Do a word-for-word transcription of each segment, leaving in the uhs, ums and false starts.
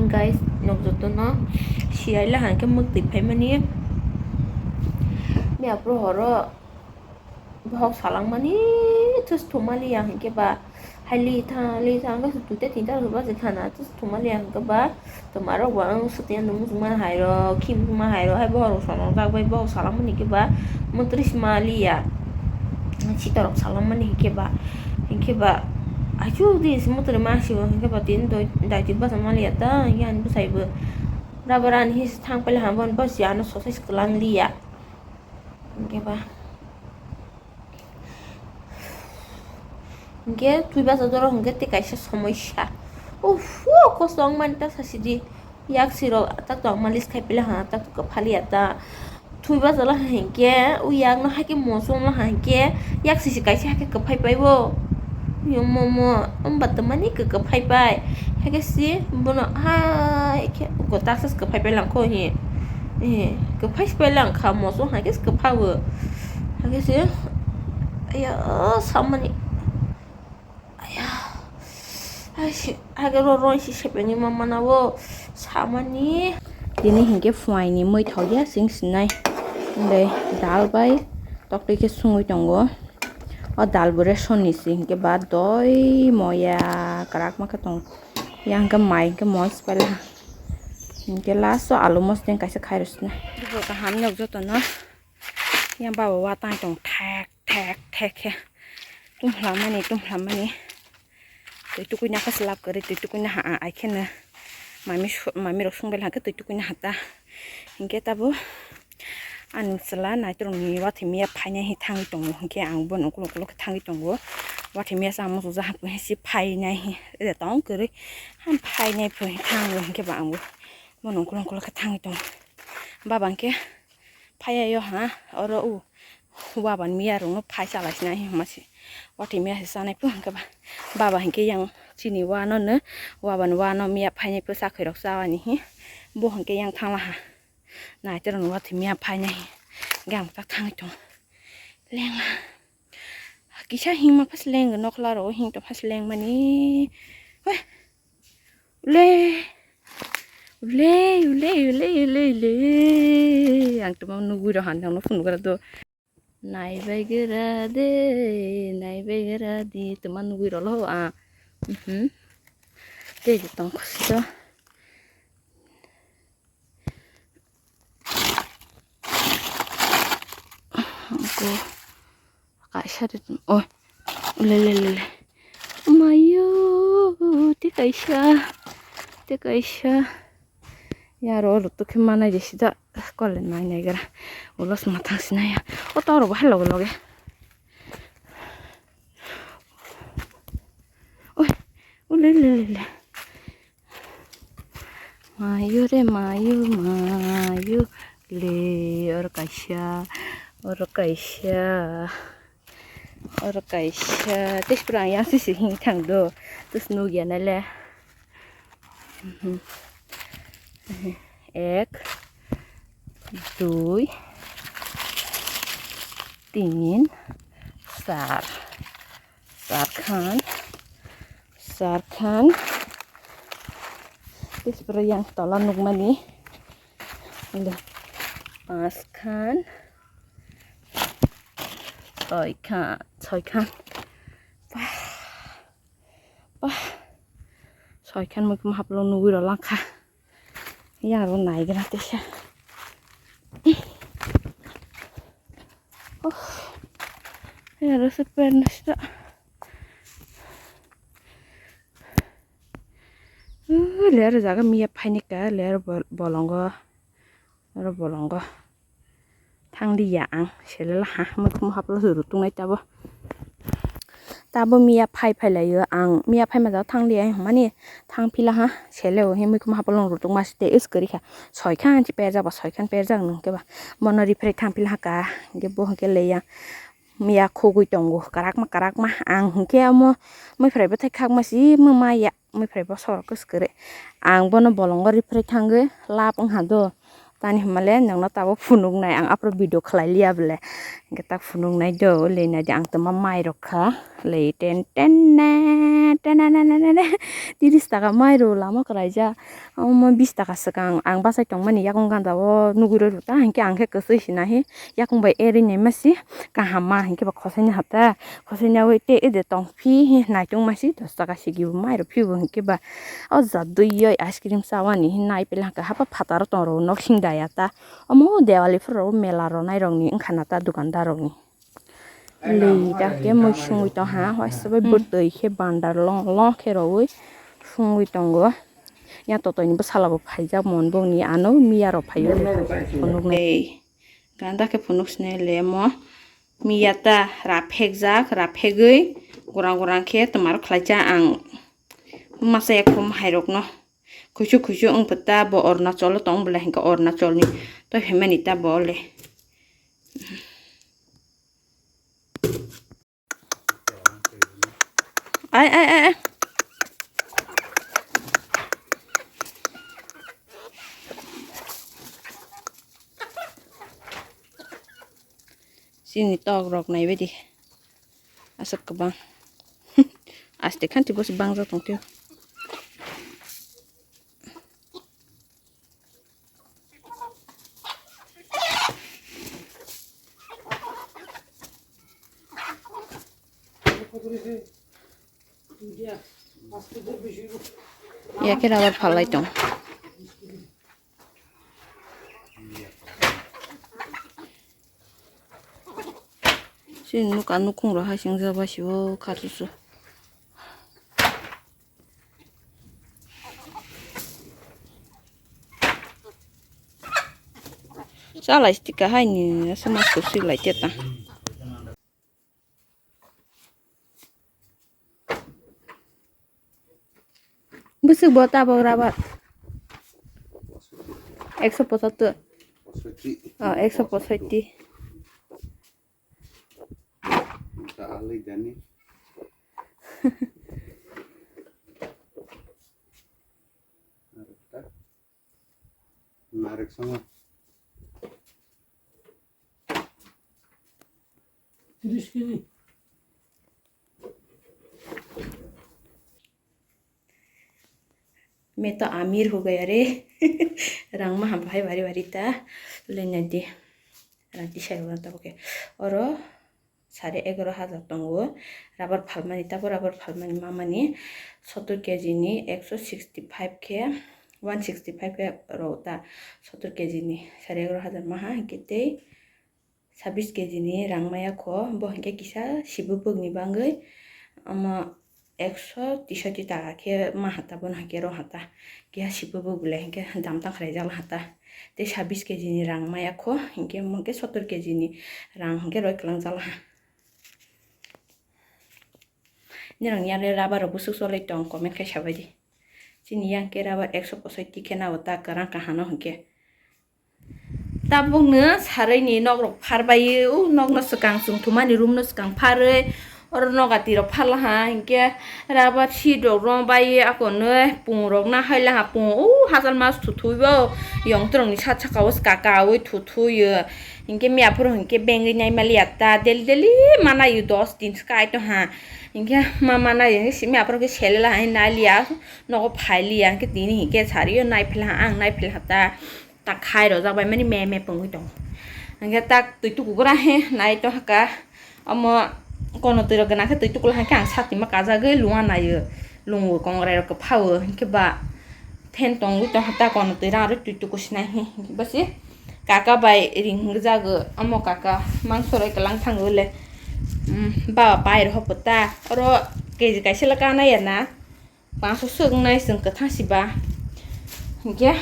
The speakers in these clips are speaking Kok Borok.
Guys, nok jotono siyai la hangke mwktwi phaimani. Miya pro horo bohok salangmani, tus thumali ya hangke ba. Hai li thang, li thang, guys, tute tinta rwba je khana, tus thumali ya hangke ba. Tomarok bo ang sutiya nung mujungma hairo, khim mujungma hairo, hai bohok rok salongjak bai bohok salangmani hingke ba mwtwrwi sima liya. Sitorok salangmani hingke ba, hingke ba, achu di si mwtwrwi ma sibo hingke ba tini doi daiti basa ma liya ta, hingke ani bwsai bo rubber ani his thang pele hambon bo si ano sosa si kwlang liya. Hingke ba. Hingke twi basa jora hingke tei kaisa somosya. Uff, kosto wngmani ta sasidi. Yak sirok tak tong malis khai pila ha, tak kwphaliya ta. Twi basa la hingke, u yak no haike mosong la hingke, yak sisi kaisa haike kwphai pai bo. Yo momo, wngba twmani kwkwphai pai. Haike si bono hai khe uko taksa kwphai pai langkho hi. Eh, kwphai si pai langkha, mosong haike kwpha o. Haike si, aya, samani. Aya. Ai si, haike ro roi si sepeni ma mana o samani. Tini hingke phuaini mui thok ya sing sinai. Ande dal bai tokti khe sungui tongo. O dal bo ration ni si hingke ba doi moya kwrak ma khe tong. Yang hingke mai hingke mos pela. Hingke last o alu mos deng kaisa khai rw sinai. Bo kaham nok joto no. Yang baba wa tang tong thek thek thek khe. Tum hlamani, tum hlamani. Twi tukui na khe slap kwrwi, twi tukui na ha, ai khe no. Mami su-, mami rok sung belai khe twi tukui na ha ta. Hingke tabo ani chwla naitorok ni watwi miya phainai hi thangwi tongo. Hingke ang bono ukulok ukulok khe thangwi tongo. Watwi miya sa muchung ja hapung si phainai hi. Ede tong kwrwi. Han phainai pho hi thangwi hingke ba ang bo bono ukulok ukulok khe thangwi tongo. Baba hingke phaiya yo ha, oro u waban miya rok no phai chalai sinai hi hwnma se. Watwi miya se chanai pho hingke ba. Baba hingke yang chini wa no no, waban wa no miya phainai pho sakhoi rok chawani hi. Bo hingke yang thangla ha. Naitorok no watwi miya phainai hi. Gang tak thangwi tong. Lengla. Kisa hingma phas leng nokla ro hing to phas leng mani. Hoi. Ule, ule, ule, ule, ule, ule. Ang tongma nugui rok han tongno phunukgra do. Naibai gra de, naibai gra di, tongma nugui rok lo ang. Mhm. Tei tong khusi do. Ko kaisa de, oh, le, le, le, le. Mayo, te kaisa, te kaisa. Ya ro, ro to khe manai de sida, kole nai nai gara. Ulos ma thang sinai ya. O to ro bahai loge loge. Oi, o le, le, le, le. Mayu re mayu, mayu le, oro kaisa, oro kaisa, oro kaisa. Tei sipra yang sisi hing thang do, tus nugya na le. Mhm. Ek, dui, tin, char. Char khan, char khan. Tei sipra yang tola nukmani. Inde. Panch khan. Soi khan, soi khan. Bah. Bah. Soi khan mui kuma haplo nugui rok langkha. Yang ro nai gana teisa. Oh. Yang ro se pen nasta. Uh, ler jaga miya phaini ka ler bol-, bolongo. Oro bolongo. Thang liya ang, selala ha, muikhumu haplo se rutung nai tabo. Tabo miya phai phai laio ang, miya phai ma jao thang liya hwnmani, thang phila ha, sele o he muikhumu haplo rutung ma site is kwrwi kha. Soi khan chi perjak ba, soi khan perjak nung khe ba. Bono rifrei thang phila ha ka, hingke bo hingke leya. Miya khogwi tongo, karakma karakma. Ang hingke amo muiphrai bwthai khakma si maya. Muiphrai bosor khe swkre. Ang bono bolongo rifrei thangwi lab wngha do. Tani hwnmale nongno tabuk phunuknai ang aphuru video khlai liya bwle. Hwnkhe tak phunuknai do, le naidi ang twma mai rok kha, le ten ten ne, ten ne ne ne ne, tiris taka mai rw lama kwlaijak, omo bis taka swkang ang bachai tongmani yakung ganda o nugwi rw ta, hwnkhe ang khe kwchwi sina hi yakung bai erwi naima si kaham ma, hwnkhe ba khosai ni hata, khosai naui te ede tong phi hi naitung ma si dos taka sigi bo mai rw phi bo hwnkhe ba o jat dui yoi ice cream chawani hi nai pele hwnkhe hapa phataro tong rw nok sing daya ta. Omo Dewali phuru mela ronai rokni wngkha na ta dukandar rokni. Lei dak khe mui sungwi tong ha, waisa bai bwtwi khe bandar long long khe rowui sungwi tongo. Ya totoni bwsala bo phaijak mon bongni ano miya rok phaiwi phunuknai. Lei ganda khe phunuk sinai le omo miya ta raphek jak, raphegwi gorang gorang khe twma rok khlai cha ang masa ya khum hai rok no. Khuisu khuisu wng pata bo Arunachal o tong bwle hwnkhe Arunachal ni toi phaimani ta bo le. Ai ai ai ai. Chini tok rok naibaidi aswk kwbang. Aste khanti bosi bangjak tongtio. Ya khe rubber phalai tong. Chini nuka nukhung rok hai swngjak bai se o kha chuchu. Chalai stika hai ni aswk ma suk sik lai te ta. Bwswk bo tabok rubber? Ekso pochattor. Oh, ekso posotti. Narek sama. Tiris kg. मैं तो अमीर हो गया रे। Rang ma ham bahai bari bari ta. Lena di. Rang tisai rok ta boke. Oro sare egaro hajar tongo. Rubber phalmani, tabo rubber phalmani mamani sottor kg ni ekso sixty five khe, one sixty five khe rw ta sottor kg ni sare egaro hajar maha, hwnkhe tei sabbish kg ni rang maya kho, bo hwnkhe kisa sibupuk ni bagwi omo ekso tisati taka khe maha ta, bono hwnkhe rw ha ta, keha sibupuk belai hwnkhe dam ta khlai jak ha ta, tei sabbish kg ni rang maya kho, hwnkhe omo hwnkhe sottor kg ni rang hwnkhe roi kwlang jak ha. Nirok ni yale rubber rok bwswk cholai tong comment khai sabai di. Chini yang khe rubber ekso posoiti khe nao ta kwrang kahano hwnkhe. Tabukno sarui ni nok rok phar bai o, nok no swkang chwng thumani room no swkang pharwi oro noga twi rok pharla ha hwnkhe rubber sheet rok rom bai ako no pung rok na haila ha pung o hachal mas thuthui bo yong twrwng ni sat saka o swkang kawi thuthui o. Hinkhe miya phuru hinkhe bengwi nai maliya ta, daily daily manai dos din se kai tong ha. Hinkhe ma manai simi aphuru khe selala hai nai liya, nogo phai liya, hinkhe tini hinkhe sari o nai phela ha, ang nai phela ha ta, ta khai rojak bai mani me me pungwi tongo. Hinkhe tak twi tukugra he nai tong ha ka, omo kono twi rok gana khe twi tukula hinkhe ang saktima kajagwi lua naio, lungo kongrai rok kwphao, hinkhe ba. Phen tongwi tongkha ta kono twi rang rwi twi tuku sinai hi basi kaka bai ring hwngjago omo kaka mangso roi kwlang thango le, um, baba pai rw hopo ta oro keji kaisa le kana ya na pangso swk wngnai chwng kwthang si ba hinkhe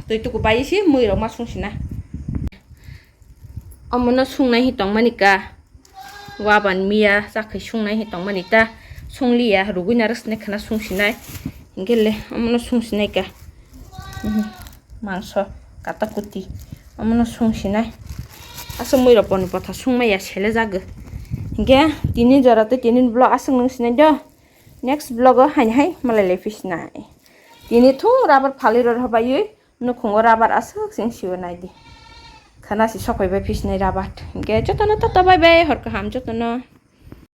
twi tuku bai si mui rok ma sung sina. Omono sungnai hi tongmani ka. Waban miya chakhwi sungnai hi tongmani ta. Sungliya, rugwi narwk sinai khwna sungsinai. Hinkhe le omono sungsinai ka. Mhm. Mangso kata kuti. Omono sungsinai. Aswk mui rok boni bwtha sungmaya sele jago. Hinkhe tini jora tei tini vlog aswk nung sinai do. Next vlog o haini hai malai lai phi sinai. Tini thung rubber phalwi rw rw baiwi nukhungo rubber aswk sing siyo nai di. Khana si sokhoi bai phi sinai rabat. Hingke jotono tata bye bye, hor kaham jotono.